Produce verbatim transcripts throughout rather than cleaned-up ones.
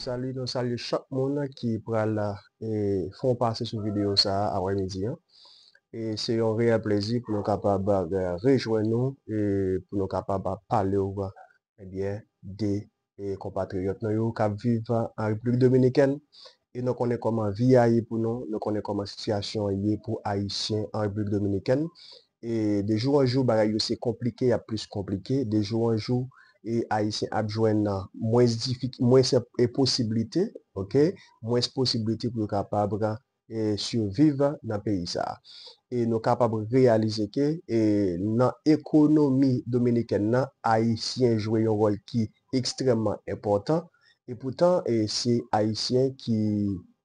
Salut, nou salye chak moun ki pral, eh, fè yon pase sou videyo sa a aprèmidi an. E se yon reyèl plezi pou nou kapab, eh, rejwenn nou e pou nou kapab pale w, ebyen, de, eh, konpatriyòt nou yo k ap viv an Repiblik Dominikèn. E nou konnen kòman vi a ye pou nou, nou konnen kòman sitiyasyon an ye pou Ayisyen an Repiblik Dominikèn. E de jou an jou, bagay yo se konplike, y ap plis konplike. De jou an jou, e Ayisyen ap jwenn mwens difik-, mwens e posiblite, oke? Mwens posiblite pou yo kapab, e, siviv nan peyi sa a. E nou kapab reyalize ke, e, nan ekonomi dominikèn nan, Ayisyen jwe yon wòl ki ekstrèmman enpòtan. E poutan, e, se Ayisyen ki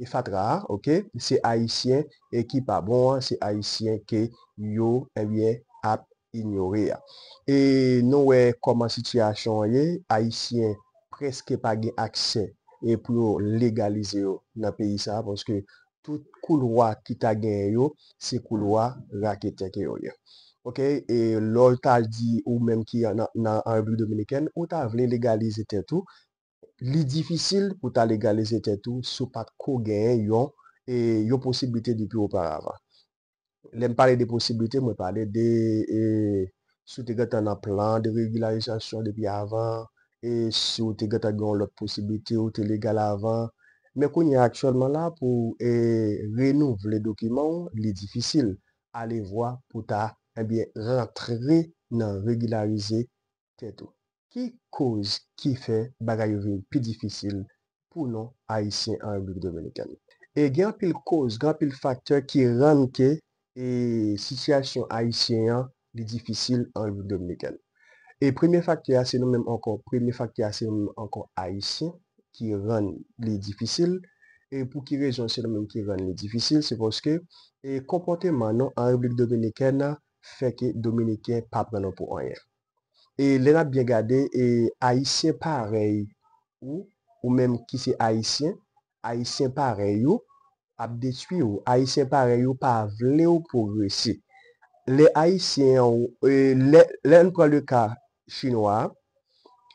e fatra a, oke? Se Ayisyen e ki pa bon an, se Ayisyen ke yo, ebyen, ap inyore a. E nou wè kòman sitiyasyon an ye, Ayisyen prèske pa gen aksè e pou yo legalize yo nan peyi sa a, paske tout koulwa ki ta genyen yo, se koulwa raketè ke yo ye. Oke, e lè w ta di ou menm ki an, nan, nan Repiblik Dominikèn, ou ta vle legalize tèt ou, li difisil pou ta legalize tèt ou si w pa t ko genyen yon, e, yon posiblite depi oparavan. Lè m pale de posiblite, mwen pale de, e, si w te gentan nan plan de regilarizasyon depi avan, e si w te gentan gen yon lòt posiblite, ou te legal avan. Men kounye a aktyèlman la, pou, e, renouvle dokiman w, li difisil. Alevwa pou ta, ebyen, rantre nan regilarize tèt ou. Ki koz ki fè bagay yo vin pi difisil pou nou Ayisyen an Repiblik Dominikèn? E gen anpil koz, gen anpil faktè ki rann ke, e, sitiyasyon ayisyen an, li difisil an Repiblik Dominikèn. E premye faktè a, se nou menm ankò, premye faktè a, se nou menm ankò Ayisyen ki rann li difisil. E pou ki rezon se nou menm ki rann li difisil? Se paske, e, konpòteman nou an Repiblik Dominikèn fè ke Dominiken pa pran nou pou anyen. E lè n ap byen gade, e, Ayisyen parèy ou, ou menm ki se Ayisyen, Ayisyen parèy ou ap detwi ou. Ayisyen parèy ou pa vle w pwogrese. Lè Ayisyen an, e, lè, lè n pran le ka Chinwa a,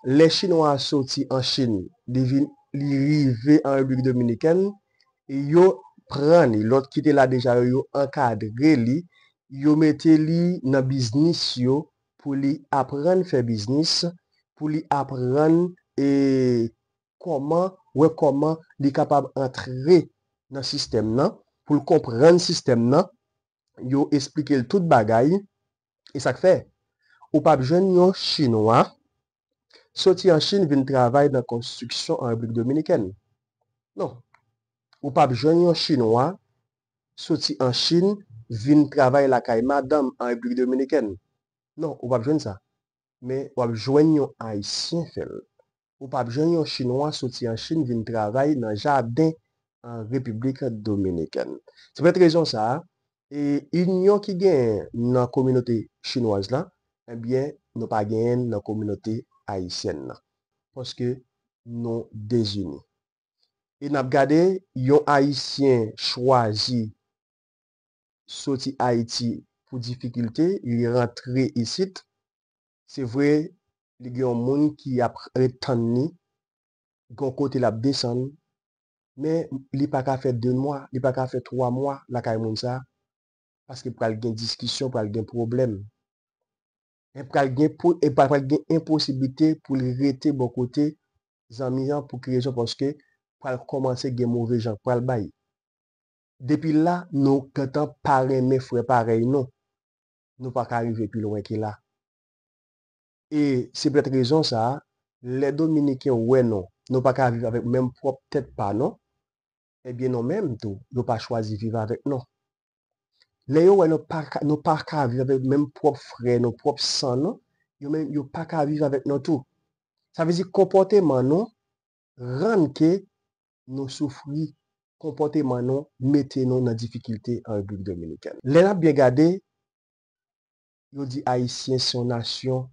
lè Chinwa a soti an Chin, li vin, li rive an Repiblik Dominikèn, e yo pran li, lòt ki te la deja yo, yo ankadre li, yo mete li nan biznis yo, pou li aprann fè biznis, pou li aprann, e, kòman, wè kòman li kapab antre nan sistèm nan, pou l konprann sistèm nan, yo esplike l tout bagay. E sa k fè, ou p ap jwenn yon Chinwa soti an Chin vin travay nan konstriksyon an Repiblik Dominikèn. Non. Ou p ap jwenn yon Chinwa soti an Chin vin travay lakay madanm an Repiblik Dominikèn. Non, ou p ap jwenn sa. Men w ap jwenn yon Ayisyen fè l. Ou p ap jwenn yon Chinwa soti an Chin vin travay nan jaden an Repiblik Dominikèn. Se poutèt rezon sa a, e, inyon ki genyen nan kominote chinwaz la, ebyen, nou pa genyen l nan kominote ayisyèn nan. Paske nou dezini. E n ap gade, yon Ayisyen chwazi soti Ayiti pou difikilte, li rantre isit. Se vre, li gen yon moun ki ap ret tann li, gen yon kote l ap desann, men li pa ka fè de mwa, li pa ka fè twa mwa lakay moun sa a, paske pral gen diskisyon, pral gen pwoblèm. E pral gen po-, e pral, pral gen enposiblite pou li rete bò kote zanmi an, pou ki rezon? Paske pral kòmanse gen move jan k pral bay. Depi la, nou gentan pa renmen frè parèy nou. Nou pa ka rive pi lwen ke la. E se poutèt rezon sa a, lè Dominiken wè nou, nou pa ka viv avèk menm pwòp tèt pa nou, ebyen, nou menm tou, yo pa chwazi viv avèk nou. Lè yo wè nou pa ka, nou pa ka viv avèk menm pwòp frè nou, pwòp san nou, yo menm, yo pa ka viv avèk nou tou. Sa vle di konpòteman nou rann ke nou soufri, konpòteman nou mete nou nan difikilte an Repiblik Dominikèn. Lè n ap byen gade, yo di Ayisyen se yon nasyon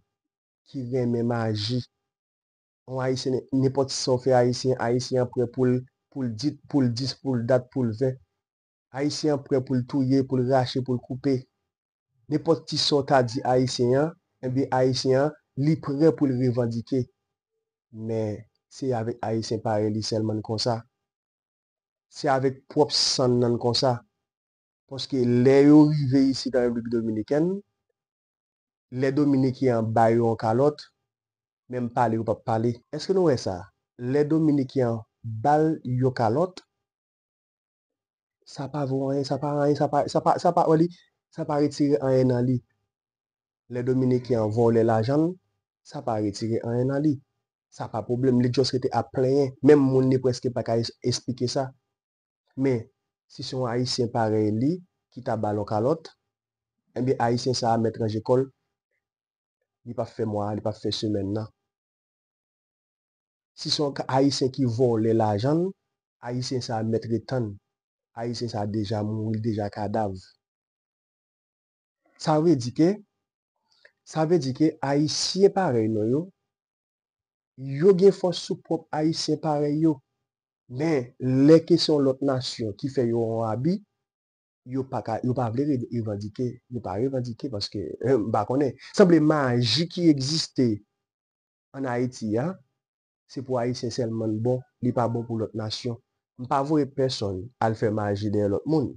ki renmen maji. Yon Ayisyen, nenpòt sa w fè Ayisyen, Ayisyen an prè pou l, pou l di, pou l dis, pou l dat, pou l ven. Ayisyen an prè pou l touye, pou l rache, pou l koupe. Nenpòt ti sa w ta di Ayisyen an, ebyen, Ayisyen an, li prè pou l revandike. Men, se avèk Ayisyen parèy li sèlman n konsa. Se avèk pwòp san n nan n konsa. Paske lè yo rive isit an Repiblik Dominikèn, lè Dominiken an ba yo yon kalòt, menm pale yo p ap pale. Èske nou wè sa? Lè Dominiken an ba l yon kalòt, sa pa vo anyen, sa pa anyen, sa pa, sa pa, sa pa, wè li, sa pa retire anyen nan li. Lè Dominiken an vòlè lajan l, sa pa retire anyen nan li. Sa pa pwoblèm, li just rete ap plenyen. Menm moun li prèske pa ka es-, esplike sa. Men, si se yon Ayisyen parèy li ki ta ba l yon kalòt, ebyen, Ayisyen sa a mèt ranje kò l, li p ap fè mwa a, li p ap fè semèn nan. Si se yon ka-, Ayisyen ki vòlè lajan l, Ayisyen sa a mèt ret tann. Ayisyen sa a deja mouri, li deja kadav. Sa vle di ke, sa vle di ke Ayisyen parèy nou yo, yo gen fòs sou pwòp Ayisyen parèy yo. Men, lè ke se yon lòt nasyon ki fè yo yon abi, yo pa ka, yo pa vle re-, revandike, yo pa revandike paske, eh, m pa konnen. Sanble maji ki egziste ann Ayiti a, se pou Ayisyen sèlman l bon, li pa bon pou lòt nasyon. M pa voye pèsonn al fè maji dèyè lòt moun.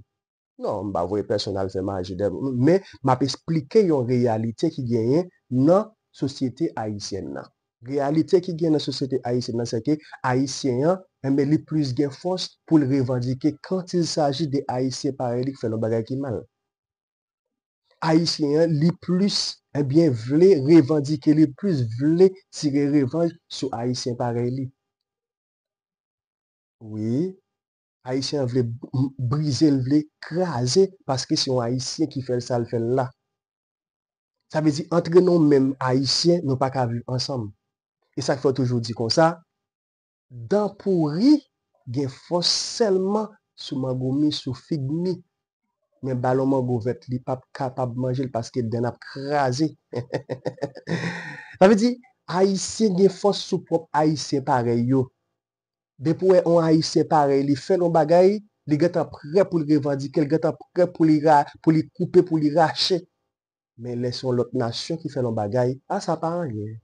Non, m pa voye pèsonn al fè maji dèyè lòt moun, men m ap esplike yon reyalite ki genyen nan sosyete ayisyèn nan. Reyalite ki genyen nan sosyete ayisyèn nan, se ke Ayisyen an, enben, li plis gen fòs pou l revandike quand il s'agit de Ayisyen parèy li k fè l yon bagay ki mal. Ayisyen an, li plis, ebyen, vle revandike, li plis vle tire revanj sou Ayisyen parèy li. Wi, Ayisyen an vle b-, brize l, vle kraze, paske se yon Ayisyen ki fè l sa l fè l la. Sa vle di, antre nou menm Ayisyen, nou pa ka viv ansanm. E sa k fè w toujou di konsa, dan pouri gen fòs sèlman sou mango mi, sou fig mi. Men balon mango vèt, li p ap kapab manje l paske dan n ap kraze. Sa vle di, Ayisyen gen fòs sou pwòp Ayisyen parèy yo. Depi w wè yon Ayisyen parèy li fè l yon bagay, li gentan prè pou l revandike, li gentan prè pou li ra-, pou li koupe, pou li rache. Men lè se yon lòt nasyon ki fè l yon bagay, a, sa pa anyen.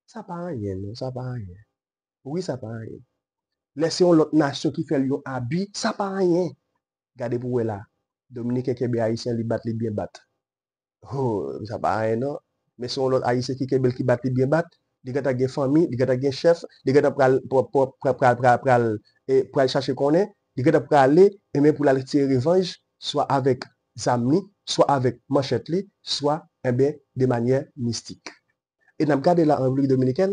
Sa pa anyen, non, sa pa anyen. Wi, sa pa anyen. Lè se yon lòt nasyon ki fè l yon abi, sa pa anyen. Gade pou w wè la. Dominiken kenbe Ayisyen, li bat, li byen bat. Oh, sa pa anyen, non. Men se yon lòt Ayisyen ki kenbe l, ki bat, li byen bat. Li gentan gen fanmi, li gentan gen chèf, li gentan pral, pral, pral, pral, pral, pral, e, pral chache konnen, li gentan prale, e men pou l al tire revanj, swa avèk zam li, swa avèk manchèt li, swa, enben, de manyè mistik. E n ap gade la an Repiblik Dominikèn,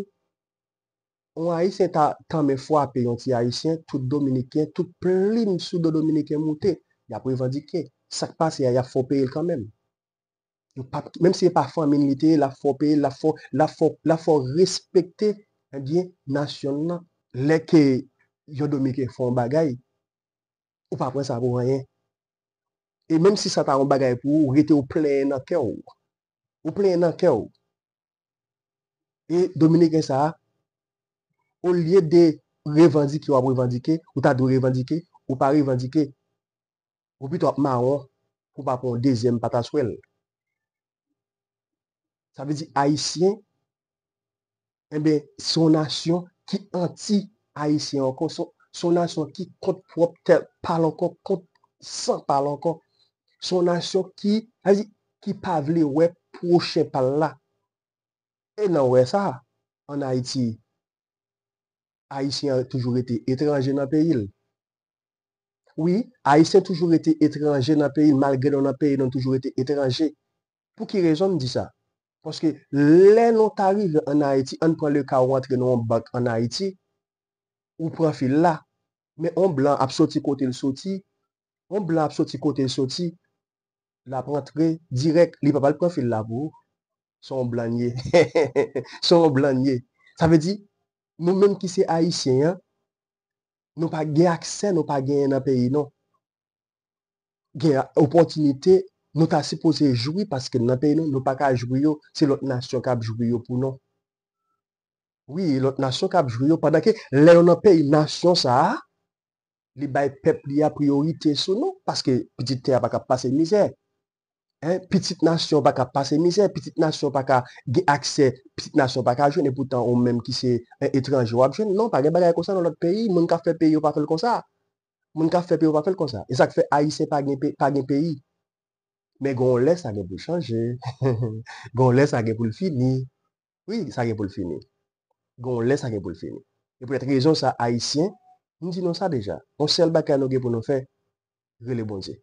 yon Ayisyen ta tanmen frape yon ti Ayisyen, tout Dominiken, tout plim sou do Dominiken moute, y ap revandike. Sa k pase a, y ap fè w peye l kanmenm. Yo p ap, menm si e pa fanmi n li te ye, l ap fè w peye l, l ap fè w, l ap fè w, l ap fè w respekte, ebyen, nasyon n nan. Lè ke yon Dominiken fè yon bagay, ou pa pran sa pou anyen. E menm si sa ta yon bagay pou ou, ou rete ou plenyen nan kè w. Ou plenyen nan kè w. E Dominiken sa a, olye de revandike, w ap revandike, ou ta dwe revandike, ou pa revandike. Ou pito ap mawon pou w pa pran yon dezyèm pataswèl. Sa vle di Ayisyen, enben, se yon nasyon ki anti-Ayisyen ankò, se, se yon nasyon ki kont pwòp tè pa l ankò, kont san pa l ankò. Se yon nasyon ki, sa vle di, ki pa vle wè pwochen pa l la. E n wè sa, ann Ayiti, Ayisyen an toujou rete etranje nan peyi l. Wi, Ayisyen toujou rete etranje nan peyi l, malgre nou nan peyi nou toujou rete etranje. Pou ki rezon m di sa? Paske lè nou ta rive ann Ayiti, ann pran le ka ou antre nan yon bank ann Ayiti, ou pran fil la. Men yon blan ap soti kote l soti, yon blan ap soti kote l soti, l ap rantre dirèk, li pa pral pran fil la pou ou. Se yon blan l ye. Se yon blan l ye. Sa vle di, nou menm ki se Ayisyen an, nou pa gen aksè, nou pa genyen nan peyi nou. Gen opòtinite, nou ta sipoze jwi, paske nan peyi nou, nou pa ka jwi yo, se lòt nasyon k ap jwi yo pou nou. Wi, lòt nasyon k ap jwi yo, pandan ke lè nou nan peyi nasyon sa a, li bay pèp li a priyorite sou nou, paske pitit tè a pa ka pase mizè. Hein, pitit nasyon pa ka pase mizè, pitit nasyon pa ka gen aksè, pitit nasyon pa ka jwenn, e poutan ou menm ki se, hein, etranje w ap jwenn. Non, pa gen bagay konsa nan lòt peyi. Moun k ap fè peyi yo pa fè l konsa. Moun k ap fè peyi yo pa fè l konsa. E sa k fè Ayisyen pa gen, pe- pa gen peyi. Men gon lè sa gen pou l chanje. Gon lè sa gen pou l fini. Wi, sa gen pou l fini. Gon lè sa gen pou l fini. E poutèt rezon sa, Ayisyen, m di nou sa deja. Yon sèl bagay nou gen pou nou fè, rele Bondye.